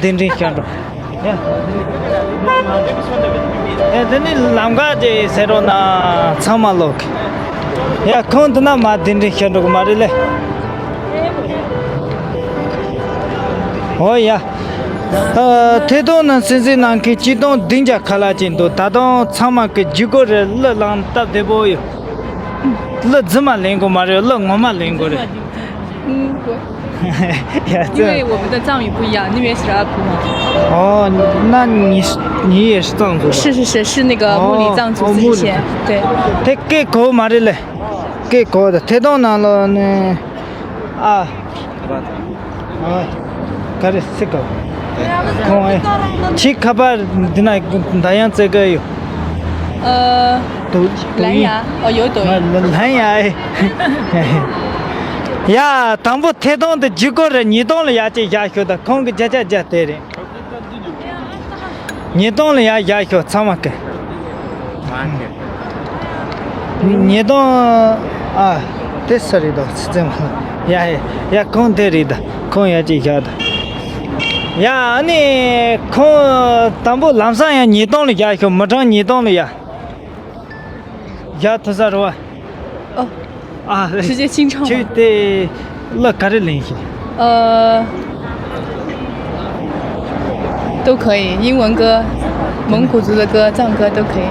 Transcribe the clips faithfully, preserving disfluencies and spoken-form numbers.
གདན་འདྲེན་ཞུ་འགྲོ། ཡ། ཡ་དེ་ནི་ལམ་ཁ་དེ་ཟེར་རོགས་གནང་། ཚང་མ་ལོག་ཡ་ཁོང་དེ་ན་མ་གདན་འདྲེན་ཞུ་འགྲོ་གི་མ་རེད་ལེ། ཨོ་ཡ། ཨ། ཐད་གཏོང་ནང་གསན་གཟིགས་གནང་མཁན་ཆིག་སྟོང་བདུན་བརྒྱ་ཁ་ལག་ཅིག་འདུག་ད་དུང་ཚང་མ་གི་ལྗིད་ཁོག་རེད། གླུ་བླངས་སྟབས་བདེ་པོ་ཡོད། གླུ་རྫུན་མ་ལེན་དགོས་མ་རེད། གླུ་ངོ་མ་ལེན་དགོས་རེད། 嗯，不，因为我们的藏语不一样，那边是阿普嘛。哦，那你是你也是藏族的？是是是，是那个木里藏族自治县，对。 དེ་སྐད་གོ་མ་རེད་ལེ། སྐད་གོ་ད་ཐད་གཏོང་ནང་ལོ་ནས་ཨ། ཨ། ག་རེ་སི་ཀ་ཁོང་ཨེ། ཁྱི་ཁ་པར་འདི་ན་ད་ཡང་བཙལ་གི་ཡོད། ཨ། དུ་དུ་ཡིན། ལན་ཡ། ཨོ་ཡོད་དོ་ཡིན། ལན་ཡ་ཨེ། ཡ་དང་པོ་ཐད་གཏོང་དུ་ལྗིད་ཁོག་རེད། ཉིས་སྟོང་ལ་ཡ་ཅིག་བཞག་ཤོག་ད་ཁོང་གི་བརྒྱ་ཆ་བརྒྱ་དེ་རེད། ཉིས་སྟོང་ལ་ཡ་བཞག་ཤོག་ཚང་མ་གི། ཉིས་སྟོང་ཨ། དེ་ས་རེད་དོ་ཚི་ཚི་མ། ཡ་ཡ་ཡ་ཁོང་དེ་རེད་ད། ཁོང་ཡ་ཅིག་བཞག་ད། ཡ་ཨ་ནི་ཁོང་དང་པོ་ལམ་སང་ཡ་ཉིས་སྟོང་ལ་བཞག་ཤོག་མི་གྲངས་ཉིས་སྟོང་ལ་ཡ། བཞག་ཐུབ་ས་རེད་བ། ཨོ། ཨ། 直接清唱吗？ ཁྱོད་དེ་གླུ་ག་རེ་ལེན་ཤེས། 呃，都可以，英文歌、蒙古族的歌、藏歌都可以。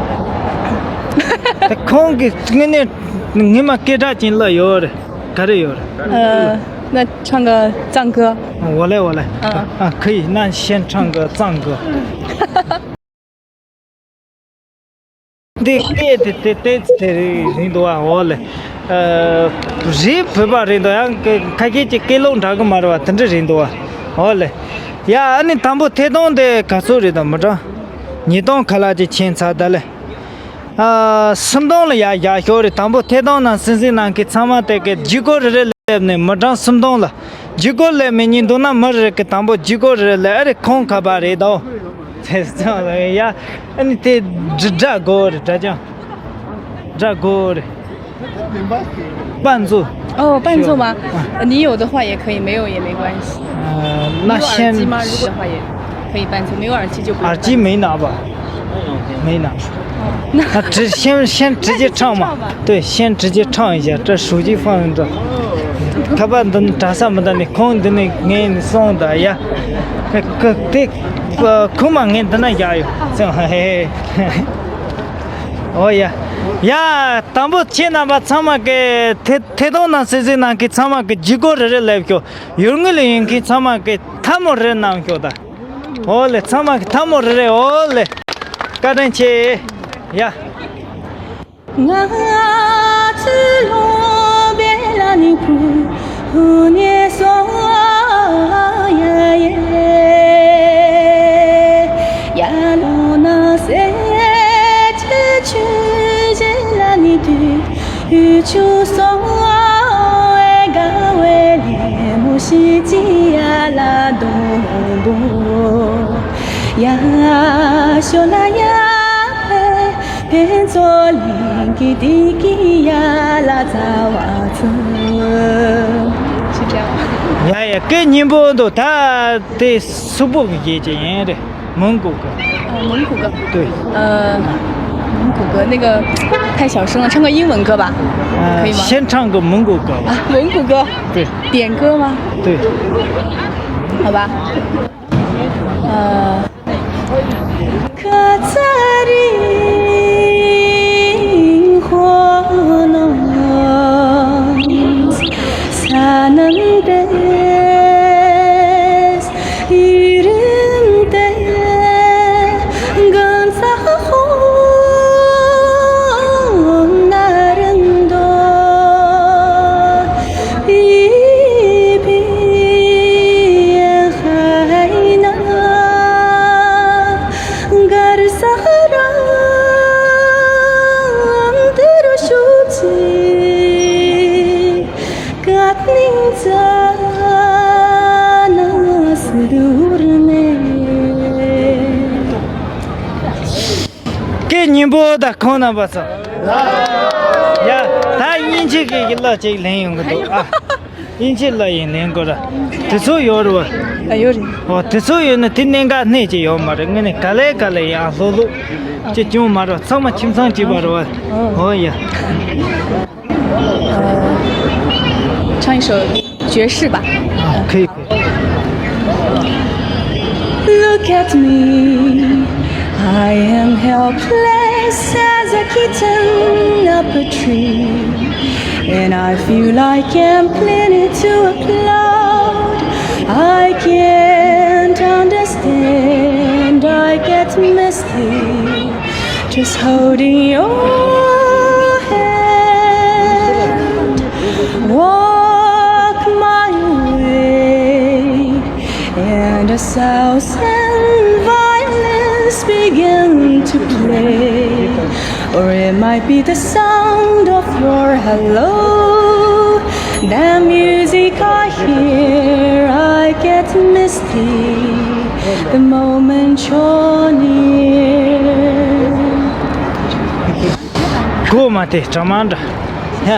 ད་ཁོང་གི་དངོས་གནས་ངེས་མ་སྐད་གྲགས་ཅན་གླུ་ཡོད་རེད། ག་རེ་ཡོད་རེད། 呃，那唱个藏歌。 我来，我来。嗯。 啊，可以，那先唱个藏歌。 འདི་སྐད་དེ་དེ་དེ་དེ་རེད་འདུག་ཨ། འོ་ལེ། ཨ། རེད་བོད་པ་རེད་འདུག་ཡང་ཁ་ཁ་ཤས་ཀྱི་སྐད་ལུགས་འདྲ་གི་མ་རེད་བ། དེ་འདྲ་རེད་འདུག་ཨ། འོ་ལེ། ཡ་ཨ་ནི་དང་པོ་ཐད་གཏོང་དེ་ག་ཚོད་རེད་དམ་མི་གྲངས། ཉིས་སྟོང་ཁ་ལག་ཅིག་ཕྱིན་ཚར་ད་ལེ། ཨ། སུམ་སྟོང་ལ་ཡ་བཞག་ཤོག་རེད། དང་པོ་ཐད་གཏོང་ནང་གསན་གཟིགས་གནང་མཁན་ཚང་མ་དེ་གའི་ལྗིད་ཁོག་རེ་རེ་སླེབས་ནས་མི་གྲངས་སུམ་སྟོང་ལ་ལྗིད་ཁོག་སླེབས་མེད་ཉིན་འདུག་ན་མི་རེ་རེ་གི་དང་པོ་ལྗིད་ཁོག་རེ་རེ་སླེབས། ཨ་རེ་ཁོང་ཁ་པར་རེད་དོ། དེ་ཙང་ལ་ཡ། ཨ་ནི་དེ་སྒྲ་དགོས་རེད། སྒྲ་ཅང་སྒྲ་དགོས་རེད། 伴奏。 哦，伴奏吗？呃，你有的话也可以，没有也没关系。 呃，你有耳机吗？那先如果的话也可以伴奏，没有耳机就不用。耳机没拿吧？没拿。那那直先先直接唱嘛。那你先唱吧。对，先直接唱一下，这手机放着。ཁ་པར་འདི་ནི་གྲྭ་ས་མི་འདི་ནི་ཁོང་འདི་ནི་ངས་ནི་སོང་ད་ཡ། ཁ་ཁ་དེ་ཁོ་མ་ངས་འདི་ན་བཞག་ཡོད་ཙང་ཧེ་ཧེ། ཨོ་ཡ། ཡ། དང་པོ་ཁྱེད་རྣམ་པ་ཚང་མ་གི་ཐད་ཐད་གཏོང་ནང་གསན་གཟིགས་གནང་མཁན་ཚང་མ་གི་ལྗིད་ཁོག་རེ་རེ་སླེབས་ཤོག་ཡུལ་དངོས་ལ་ཡོད་མཁན་ཚང་མ་གི་ཐལ་མོ་རེ་གནང་ཤོག་ད། ཨོ་ལེ། ཚང་མ་གི་ཐལ་མོ་རེ་རེ། ཨོ་ལེ། བཀའ་དྲིན་ཆེ། ཡ། ཡ་ཡ། སྐད་སྙན་པོ་འདུག་ད་དེ་སུ་པོ་གི་སྐད་ཅིག་ཡིན་རེད། 蒙古歌。 哦，蒙古歌。对。呃，蒙古歌那个太小声了，唱个英文歌吧，可以吗？先唱个蒙古歌吧。啊，蒙古歌。对。点歌吗？对。好吧。呃。སྐད་སྙན་པོ་དང་ཁོང་རྣམ་པ་ཚོ། ཡ། ད་དབྱིན་ཇི་གི་གླུ་ཅིག་ལེན་ཡོང་གི་འདུག་ཨ། དབྱིན་ཇི་གླུ་ཡིན་ལེན་དགོས་ར། དེ་ཚོ་ཡོད་རེད་བ། ཨ། ཡོད་རེད། ཨོ། དེ་ཚོ་ཡོད་ན་དེ་གནད་འགག་སྣེ་གཅིག་ཡོད་མ་རེད། དངོས་གནས་ག་ལེ་ག་ལེ་ཡང་ལྷོད་ལྷོད་ཅིག་བྱུང་མ་རེད། ཚང་མ་ཁྱིམ་ཚང་གཅིག་པ་རེད་བ། ཨོ་ཡ། 唱一首爵士吧。 ཨ། 可以。 Look at me, I am helpless as a kitten up a tree, and I feel like I'm clinging to a cloud. I can't understand, I get misty, just holding your hand. Walk my way, and a thousand violins begin to play. Or it might be the sound of your hello. The music I hear, I get misty the moment you're near. གོ་མ་དེ་གྲ་མང་འདྲ། ཡ།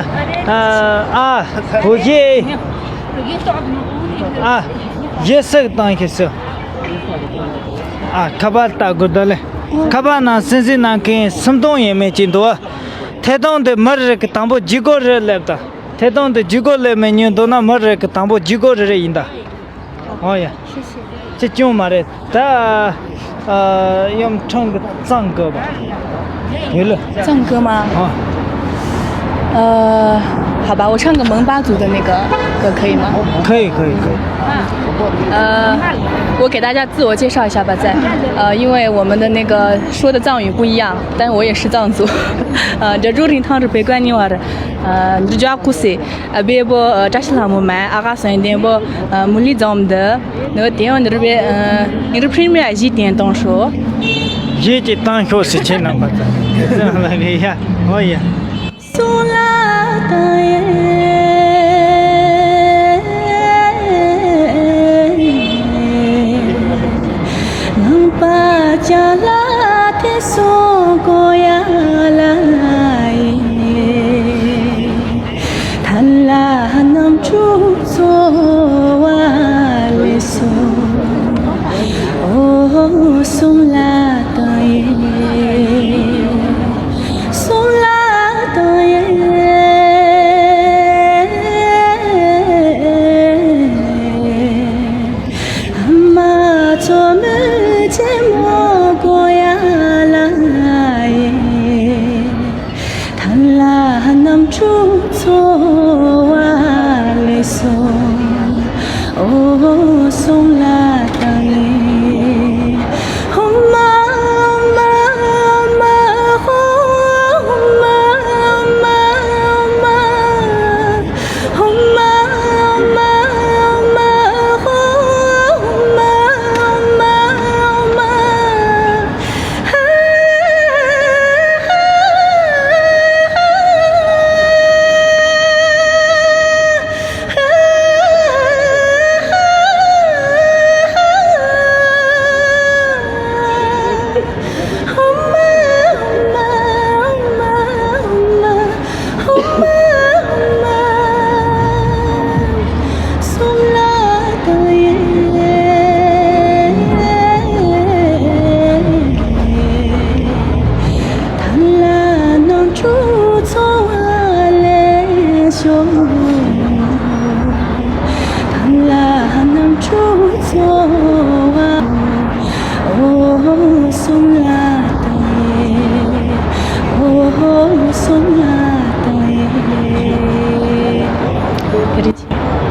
ཨ། ཨ། ཨོ་ཡེ། ཨ། ཡེ་སེག་བཏང་ཤེས་སོ། ཨ། ཁ་པར་ལྟ་དགོས་ད་ལེ། ཁ་པར་ནང་སེམས་སེམས་ནང་གིན་སུམ་སྟོང་ཡས་མས་ཅིག་འདུག་ཨ། ཐད་གཏོང་དེ་མི་རེ་གི་དང་པོ་ལྗིད་ཁོག་རེ་སླེབས་ད། ཐད་གཏོང་དེ་ལྗིད་ཁོག་སླེབས་མེད་ཉོས་འདུག་ན་མི་རེ་གི་དང་པོ་ལྗིད་ཁོག་རེ་རེ་ཡིན་ད། ཨོ་ཡ། ཅི་ཅུང་མ་རེད་ད། ཨ། ཡོམ་ཁྲང་གི་ཙང་གི་བ། ཡོད་ལ། 唱歌吗？ ཨ། 呃，好吧，我唱个蒙巴族的那个歌可以吗？可以，可以，可以。 呃，我给大家自我介绍一下吧，在，呃，因为我们的那个说的藏语不一样，但我也是藏族。呃，叫朱林汤是北关尼瓦的，呃，你就叫古西，呃，别不，呃，扎西拉姆麦，阿嘎森点不，呃，穆里藏姆的，那个点你这边，呃，你这premier一点当说。 གཞས་ཀྱི་བཏང་ཤོག་ཟེར་ཁྱེད་རྣམ་པ་ཚོ། ལ་རེ་ཡ། ཨོ་ཡ། སོང་ལ་ད་ཡེ། ནང་པ་ཅ་ལག་དེ་སོང་གོ་ཡ་ལ་ཡེ། ཐ་ལ་རྣམ་འཕྲུལ་འཚོ་བ་ལས་སོ། ཨོ་སོང་ལ་ད་ཡེ། སོང་ལ་ད་ཡེ། ཨ་མ་ཚོ་མི་ཆེན་མོ་གོ་ཡ་ལ་ཡེ། ཐ་ལ་རྣམ་འཕྲུལ་འཚོ་བ་ལས་སོ། ཨོ་སོང་ལ་ད་ཡེ། ཧོ་མ་མ་མ་ཧོ། ཧོ་མ་མ་མ། ཧོ་མ་མ་མ་ཧོ། ཧོ་མ་མ་མ།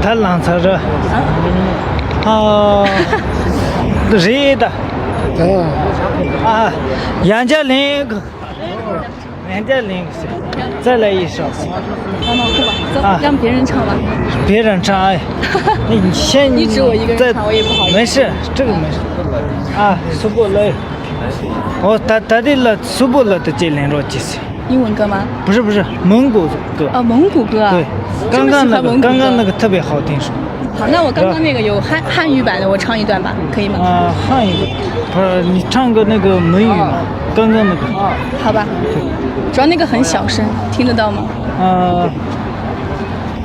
ད་ལང་ཚར་ར། ཨ། རེད་ད། ཨ། ཡང་བསྐྱར་ལེན། 人家领是再来一首。啊，让别人唱吧。别人唱，哎，你先，你指我一个人唱，我也不好意思。没事，这个没事。啊，苏布勒。哦，他他的了，苏布勒的这连着几次。英文歌吗？不是不是，蒙古歌。哦，蒙古歌啊。对，刚刚那个，这么喜欢蒙古歌。刚刚那个特别好听，是吧？ 好，那我刚刚那个有汉汉语版的，我唱一段吧，可以吗？啊，汉语，不是，你唱个那个蒙语嘛，刚刚那个。好吧，主要那个很小声，听得到吗？啊，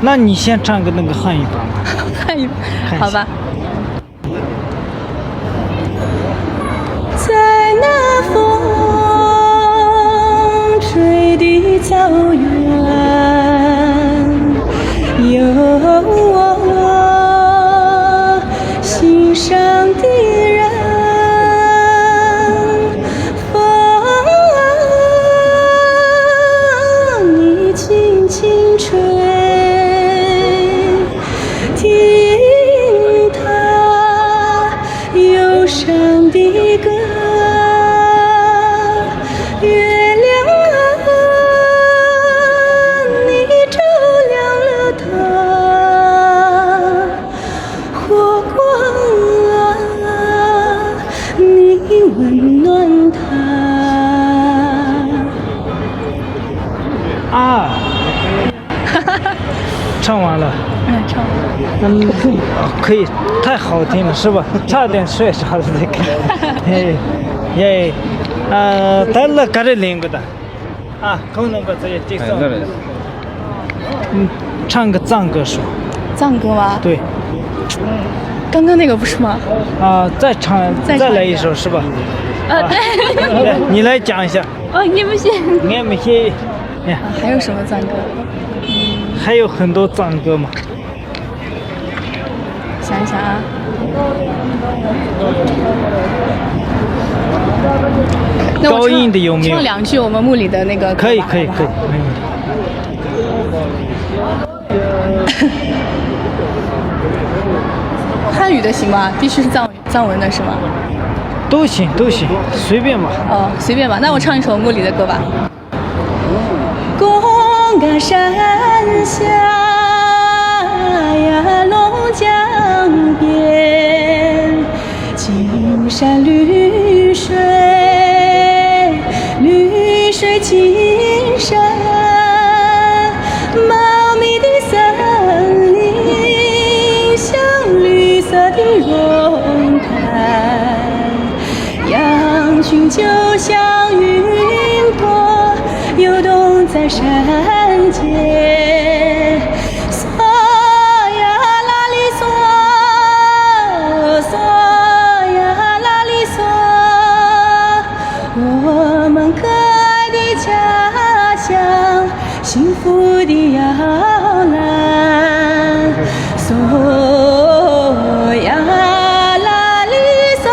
那你先唱个那个汉语版吧。好吧。在那风吹的草原，有我心上的人。风啊，你轻轻吹，听它 忧伤的歌，月亮啊，你照亮了它，火光啊，你温暖它。啊。 唱完了。嗯，唱完了。嗯，可以，太好听了，是吧？差点睡着了，这个。哎，耶，呃，得了，搿个领个的。啊，空能把这些这哎，那里。嗯，唱个藏歌是吧？藏歌吗？对。刚刚那个不是吗？啊，再唱，再唱一遍。再来一首是吧？啊，对。来，你来讲一下。哦，你不行。我不行。啊，还有什么藏歌？还有很多藏歌嘛。想一想啊。那我唱，高音的有没有？唱两句我们墓里的那个歌吧，可以，可以，好不好？可以，没问题。汉语的行吗？必须是藏语，藏文的是吗？都行，都行，随便吧。哦，随便吧。那我唱一首墓里的歌吧。 公家山下呀，龙江边，金山绿水，绿水青山，茂密的森林，像绿色的绒毯。 羊群就像云朵，游动在山间。嗦呀啦哩嗦，嗦呀啦哩嗦，我们可爱的家乡。 幸福的摇篮，嗦呀啦哩嗦，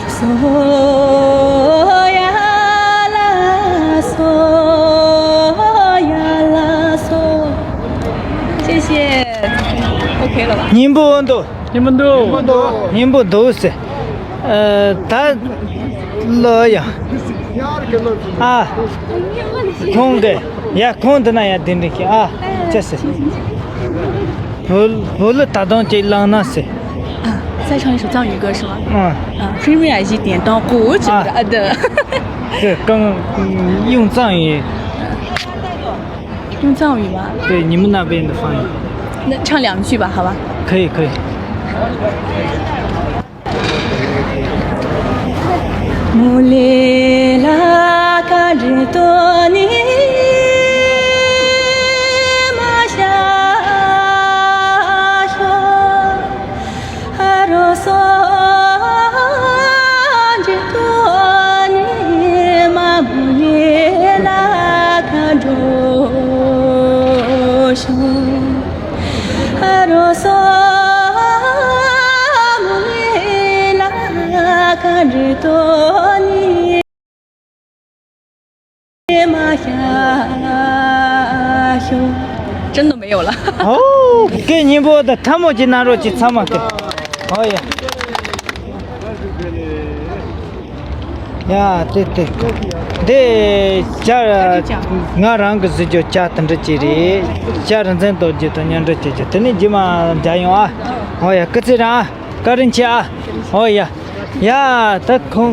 嗦呀啦，嗦呀啦，嗦。谢谢。OK了吧？ སྙིང་པོ་འདུག་སྙིང་པོ་འདུག་སྙིང་པོ་འདུག་ཟེར། ཨ། ད་ལོ་ཡ། ཨ། ཁོང་གི། ཡ། ཁོང་འདི་ན་ཡ། དེ་འདྲ་གི། ཨ། ཅི་ཟེར། བུ། བུ་ལུ་ད་དུང་ཅིག་བླངས་ན་ཟེར།啊，再唱一首藏语歌是吗？嗯。啊，premier一点当过去了，啊，对。对，刚用藏语。用藏语吗？对，你们那边的方言。那唱两句吧，好吧？可以，可以。 真的没有了。ཨོ། སྐད་སྙན་པོ་དང་ཐལ་མོ་སྒྲ་རོལ་གྱི་ཚང་མ་སྐད། ཨོ་ཡ། ཡ། དེ་དེ། དེ་ཇ། ང་རང་གི་བཟོས་རྒྱུ་ཇ་དེ་འདྲ་ཅིག་རེད། ཇ་རིན་ཆེན་རྡོ་རྗེ་དང་མཉམ་འབྲེལ་བྱེད་རྒྱུ། དེ་ནས་རྗེས་མ་མཇལ་ཡོང་ཨ། ཨོ་ཡ། སྐུ་ཚེ་རིང་ཨ། བཀའ་དྲིན་ཆེ་ཨ། ཨོ་ཡ། ཡ། ད་ཁོང་